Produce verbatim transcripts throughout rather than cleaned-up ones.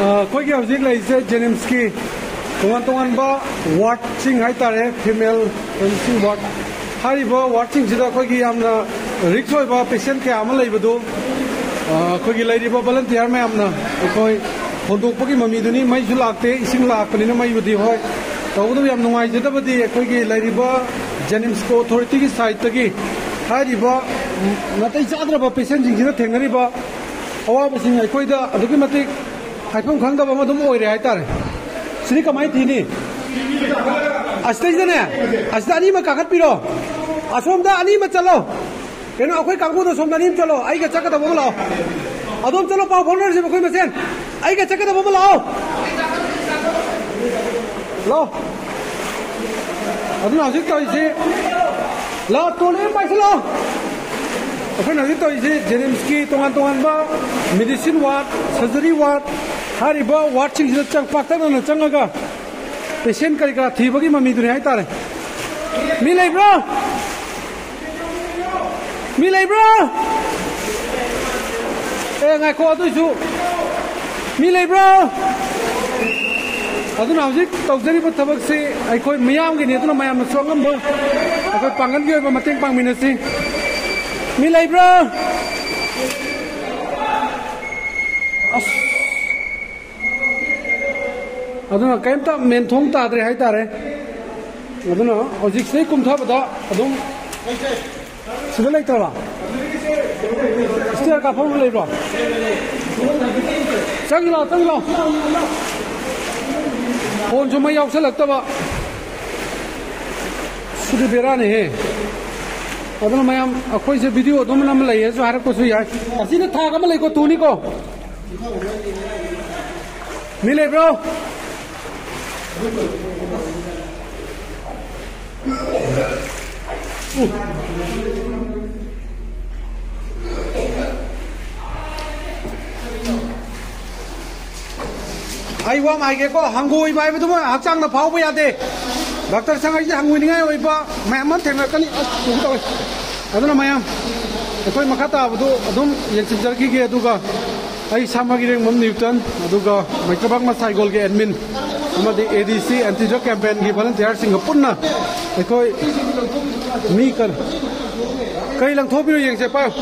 ꯑ, ꯑꯩꯈꯣꯏꯒꯤ ꯍꯧꯖꯤꯛ ꯂꯩꯔꯤꯁꯦ ꯖꯦꯅꯤꯝꯁꯀꯤ ꯇꯣꯉꯥꯟ ꯇꯣꯉꯥꯟꯕ ꯋꯥꯔꯗꯁꯤꯡ ꯍꯥꯏꯇꯥꯔꯦ, ꯐꯤꯃꯦꯜ ꯖꯦꯅꯤꯝꯁꯀꯤ ꯋꯥꯔꯗ꯫ ꯍꯥꯏꯔꯤꯕ ꯋꯥꯔꯗꯁꯤꯡꯁꯤꯗ ꯑꯩꯈꯣꯏꯒꯤ ꯌꯥꯝꯅ ꯔꯤꯛꯁ ꯑꯣꯏꯕ ꯄꯦꯁꯦꯟ ꯀꯌꯥ ꯑꯃ ꯂꯩꯕꯗꯨ, ꯑ, ꯑꯩꯈꯣꯏꯒꯤ ꯂꯩꯔꯤꯕ ꯚꯣꯂꯟꯇꯤꯌꯔ ꯃꯌꯥꯝꯅ ꯑꯩꯈꯣꯏ ꯍꯣꯟꯗꯣꯛꯄꯒꯤ ꯃꯃꯤꯗꯨꯅꯤ꯫ ꯃꯩꯁꯨ ꯂꯥꯛꯇꯦ, ꯏꯁꯤꯡ ꯂꯥꯛꯄꯅꯤꯅ ꯃꯩꯕꯨꯗꯤ ꯍꯣꯏ, ꯇꯧꯕꯇꯕꯨ ꯌꯥꯝ ꯅꯨꯡꯉꯥꯏꯖꯗꯕꯗꯤ ꯑꯩꯈꯣꯏꯒꯤ ꯂꯩꯔꯤꯕ ꯖꯦꯅꯤꯝꯁꯀꯤ ꯑꯣꯊꯣꯔꯤꯇꯤꯒꯤ ꯁꯥꯏꯠꯇꯒꯤ ꯍꯥꯏꯔꯤꯕ ꯅꯥꯇꯩ ꯆꯥꯗ꯭ꯔꯕ ꯄꯦꯁꯦꯟꯁꯤꯡꯁꯤꯅ ꯊꯦꯡꯅꯔꯤꯕ ꯑꯋꯥꯕꯁꯤꯡ ꯑꯩꯈꯣꯏꯗ ꯑꯗꯨꯛꯀꯤ ꯃꯇꯤꯛ ꯍꯥꯏꯐꯝ ꯈꯪꯗꯕ ꯑꯃ ꯑꯗꯨꯝ ꯑꯣꯏꯔꯦ ꯍꯥꯏꯇꯥꯔꯦ꯫ ꯁꯤꯗꯤ ꯀꯃꯥꯏꯅ ꯊꯤꯅꯤ? ꯑꯁꯤꯗꯩꯗꯅꯦ, ꯑꯁꯤꯗ ꯑꯅꯤꯃꯛ ꯀꯥꯈꯠꯄꯤꯔꯣ, ꯑꯁꯣꯝꯗ ꯑꯅꯤꯃꯛ ꯆꯠꯂꯣ꯫ ꯀꯩꯅꯣ, ꯑꯩꯈꯣꯏ ꯀꯥꯡꯕꯨꯗꯣ ꯁꯣꯝꯗ ꯑꯅꯤ ꯑꯃ ꯆꯠꯂꯣ, ꯑꯩꯒ ꯆꯠꯀꯗꯕ ꯑꯃ ꯂꯥꯛꯑꯣ꯫ ꯑꯗꯣꯝ ꯆꯠꯂꯣ, ꯄꯥꯎ ꯐꯥꯎꯅꯔꯁꯦꯕ ꯑꯩꯈꯣꯏ ꯃꯁꯦꯟ꯫ ꯑꯩꯒ ꯆꯠꯀꯗꯕ ꯑꯃ ꯂꯥꯛꯑꯣ꯫ ꯂꯥꯛꯑꯣ꯫ ꯑꯗꯨꯅ ꯍꯧꯖꯤꯛ ꯇꯧꯔꯤꯁꯤ, ꯂꯥꯛꯑꯣ, ꯇꯣꯂꯤ ꯑꯃ ꯄꯥꯏꯁꯤꯜꯂꯛꯑꯣ꯫ ꯑꯩꯈꯣꯏꯅ ꯍꯧꯖꯤꯛ ꯇꯧꯔꯤꯁꯤ ꯖꯦꯅꯤꯝꯁꯀꯤ ꯇꯣꯉꯥꯟ ꯇꯣꯉꯥꯟꯕ ꯃꯦꯗꯤꯁꯤꯟ ꯋꯥꯔꯗ, ꯁꯔꯖꯔꯤ ꯋꯥꯔꯗ, ꯍꯥꯏꯔꯤꯕ ꯋꯥꯔꯗꯁꯤꯡꯁꯤꯗ ꯆꯪ-, ꯄꯥꯛꯇꯛꯅꯅ ꯆꯪꯉꯒ ꯄꯦꯁꯦꯟ ꯀꯔꯤ ꯀꯔꯥ ꯊꯤꯕꯒꯤ ꯃꯃꯤꯗꯨꯅꯤ ꯍꯥꯏꯇꯥꯔꯦ꯫ ꯃꯤ ꯂꯩꯕ꯭ꯔꯣ? ꯃꯤ ꯂꯩꯕ꯭ꯔꯣ? ꯑꯦ, ꯉꯥꯏꯈꯣ, ꯑꯗꯨꯏꯁꯨ ꯃꯤ ꯂꯩꯕ꯭ꯔꯣ? ꯑꯗꯨꯅ ꯍꯧꯖꯤꯛ ꯇꯧꯖꯔꯤꯕ ꯊꯕꯛꯁꯤ ꯑꯩꯈꯣꯏ ꯃꯤꯌꯥꯝꯒꯤꯅꯤ, ꯑꯗꯨꯅ ꯃꯌꯥꯝꯅꯁꯨ ꯑꯉꯝꯕ ꯑꯩꯈꯣꯏ ꯄꯥꯡꯒꯜꯒꯤ ꯑꯣꯏꯕ ꯃꯇꯦꯡ ꯄꯥꯡꯃꯤꯟꯅꯁꯤ꯫ ꯃꯤ ꯂꯩꯕ꯭ꯔꯣ? ꯑꯁ꯫ ꯑꯗꯨꯅ ꯀꯩꯝꯇ ꯃꯦꯟꯊꯣꯡ ꯇꯥꯗ꯭ꯔꯦ ꯍꯥꯏꯇꯥꯔꯦ꯫ ꯑꯗꯨꯅ ꯍꯧꯖꯤꯛ ꯁꯤꯗꯩ ꯀꯨꯝꯊꯕꯗ ꯑꯗꯨꯝ ꯁꯤꯗ ꯂꯩꯇ꯭ꯔꯕ? ꯁ꯭ꯇꯤꯌꯔ ꯀꯥꯐꯝ ꯂꯩꯕ꯭ꯔꯣ? ꯆꯪꯁꯤ ꯂꯥꯎ, ꯆꯪꯁꯤ ꯂꯥꯎ꯫ ꯐꯣꯟꯁꯨ ꯃꯩ ꯌꯥꯎꯁꯜꯂꯛꯇꯕ꯫ ꯁꯤꯗꯤ ꯕꯦꯔꯥꯅꯤꯍꯦ꯫ ꯑꯗꯨꯅ ꯃꯌꯥꯝ ꯑꯩꯈꯣꯏꯁꯦ ꯚꯤꯗꯤꯑꯣ ꯑꯗꯨꯝ ꯅꯝꯃ ꯂꯩꯌꯦꯁꯨ ꯍꯥꯏꯔꯛꯄꯁꯨ ꯌꯥꯏ꯫ ꯑꯁꯤꯅ ꯊꯥꯛ ꯑꯃ ꯂꯩꯀꯣ, ꯇꯨꯅꯤꯀꯣ꯫ ꯃꯤ ꯂꯩꯕ꯭ꯔꯣ? ꯑꯩ ꯋꯥ ꯑꯃ ꯍꯥꯏꯒꯦꯀꯣ, ꯍꯪꯒꯣꯏꯕ ꯍꯥꯏꯕꯗꯨꯃ ꯍꯛꯆꯥꯡꯗ ꯐꯥꯎꯕ ꯌꯥꯗꯦ꯫ ꯗꯥꯛꯇꯔ ꯁꯪ ꯑꯩꯁꯦ ꯍꯪꯒꯣꯏꯅꯤꯡꯉꯥꯏ ꯑꯣꯏꯕ ꯃꯌꯥꯝ ꯑꯃ ꯊꯦꯡꯅꯔꯛꯀꯅꯤ꯫ ꯑꯁ, ꯀꯩꯅꯣ ꯇꯧꯋꯦ꯫ ꯑꯗꯨꯅ ꯃꯌꯥꯝ, ꯑꯩꯈꯣꯏ ꯃꯈꯥ ꯇꯥꯕꯗꯨ ꯑꯗꯨꯝ ꯌꯦꯡꯁꯤꯟꯖꯔꯛꯈꯤꯒꯦ, ꯑꯗꯨꯒ ꯑꯩ ꯏꯁꯥꯃꯛ ꯏꯔꯦꯡꯕꯝ ꯅ꯭ꯌꯨꯇꯟ, ꯑꯗꯨꯒ ꯃꯩꯇ꯭ꯔꯕꯥꯛ ꯃꯁꯥꯏꯒꯣꯜꯒꯤ ꯑꯦꯗꯃꯤꯟ ꯑꯃꯗꯤ ꯑꯦ ꯗꯤ ꯁꯤ ꯑꯦꯟꯇꯤ ꯗ꯭ꯔꯒ ꯀꯦꯝꯄꯦꯟꯒꯤ ꯚꯣꯂꯨꯟꯇꯤꯌꯔꯁꯤꯡꯒ ꯄꯨꯟꯅ ꯑꯩꯈꯣꯏ ꯃꯤ ꯀ-, ꯀꯔꯤ ꯂꯪꯊꯣꯛꯄꯤꯔꯣ ꯌꯦꯡꯁꯦ, ꯄꯥꯏꯌꯨ꯫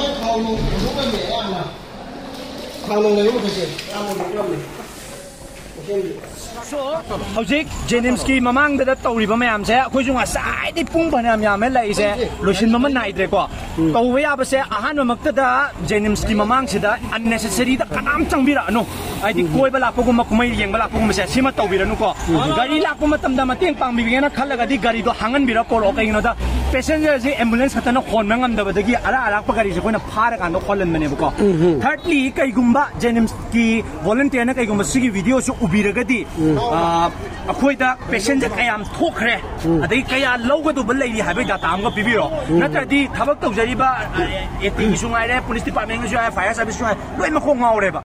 ꯍꯧꯖꯤꯛ ꯖꯦꯅꯤꯝꯁꯀꯤ ꯃꯃꯥꯡꯗ ꯇꯧꯔꯤꯕ ꯃꯌꯥꯝꯁꯦ ꯑꯩꯈꯣꯏꯁꯨ ꯉꯁꯥꯏꯗꯤ ꯄꯨꯡ ꯐꯅꯌꯥꯝ ꯌꯥꯝꯃꯦ ꯂꯥꯛꯏꯁꯦ, ꯂꯣꯏꯁꯤꯟꯕ ꯑꯃ ꯅꯥꯏꯗ꯭ꯔꯦꯀꯣ꯫ ꯇꯧꯕ ꯌꯥꯕꯁꯦ ꯑꯍꯥꯟꯕꯃꯛꯇꯗ ꯖꯦꯅꯤꯝꯁꯀꯤ ꯃꯃꯥꯡꯁꯤꯗ unnecessary ꯗ ꯀꯅꯥꯝ ꯆꯪꯕꯤꯔꯛꯑꯅꯨ꯫ ꯍꯥꯏꯗꯤ ꯀꯣꯏꯕ ꯂꯥꯛꯄꯒꯨꯝꯕ, ꯀꯨꯝꯍꯩ ꯌꯦꯡꯕ ꯂꯥꯛꯄꯒꯨꯝꯕꯁꯦ ꯁꯤꯃ ꯇꯧꯕꯤꯔꯅꯨꯀꯣ꯫ ꯒꯥꯔꯤ ꯂꯥꯛꯄ ꯃꯇꯝꯗ ꯃꯇꯦꯡ ꯄꯥꯡꯕꯤꯒꯦꯅ ꯈꯜꯂꯒꯗꯤ ꯒꯥꯔꯤꯗꯣ ꯍꯥꯡꯍꯟꯕꯤꯔ ꯄꯣꯔꯛꯑꯣ꯫ ꯀꯩꯒꯤꯅꯣꯗ passenger ꯁꯦ ambulance ꯈꯛꯇꯅ ꯍꯣꯟꯕ ꯉꯝꯗꯕꯗꯒꯤ ꯑꯔꯥꯛ ꯑꯔꯥꯛꯄ ꯒꯥꯔꯤꯁꯦ ꯑꯩꯈꯣꯏꯅ ꯐꯥꯔꯀꯥꯟꯗ ꯍꯣꯜꯍꯟꯕꯅꯦꯕꯀꯣ꯫ Thirdly, ꯀꯩꯒꯨꯝꯕ ꯖꯦꯅꯤꯝꯁꯀꯤ volunteer ꯅ ꯀꯩꯒꯨꯝꯕ ꯁꯤꯒꯤ video ꯁꯤ ꯎꯕꯤꯔꯒꯗꯤ, ꯑ, ꯑꯩꯈꯣꯏꯗ passenger ꯀꯌꯥꯝ ꯊꯣꯛꯈ꯭ꯔꯦ, ꯑꯗꯩ ꯀꯌꯥ ꯂꯧꯒꯗꯧꯕ ꯂꯩꯔꯤ ꯍꯥꯏꯕꯒꯤ data ꯑꯃꯒ ꯄꯤꯕꯤꯔꯣ꯫ ꯅꯠꯇ꯭ꯔꯗꯤ ꯊꯕꯛ ꯇꯧꯖꯔꯤꯕ, ꯑ, AT ꯒꯤꯁꯨ ꯉꯥꯏꯔꯦ, police department ꯒꯤꯁꯨ ꯉꯥꯏꯔꯦ, fire service ꯁꯨ ꯉꯥꯏꯔꯦ, ꯂꯣꯏ ꯃꯀꯣꯛ ꯉꯥꯎꯔꯦꯕ꯫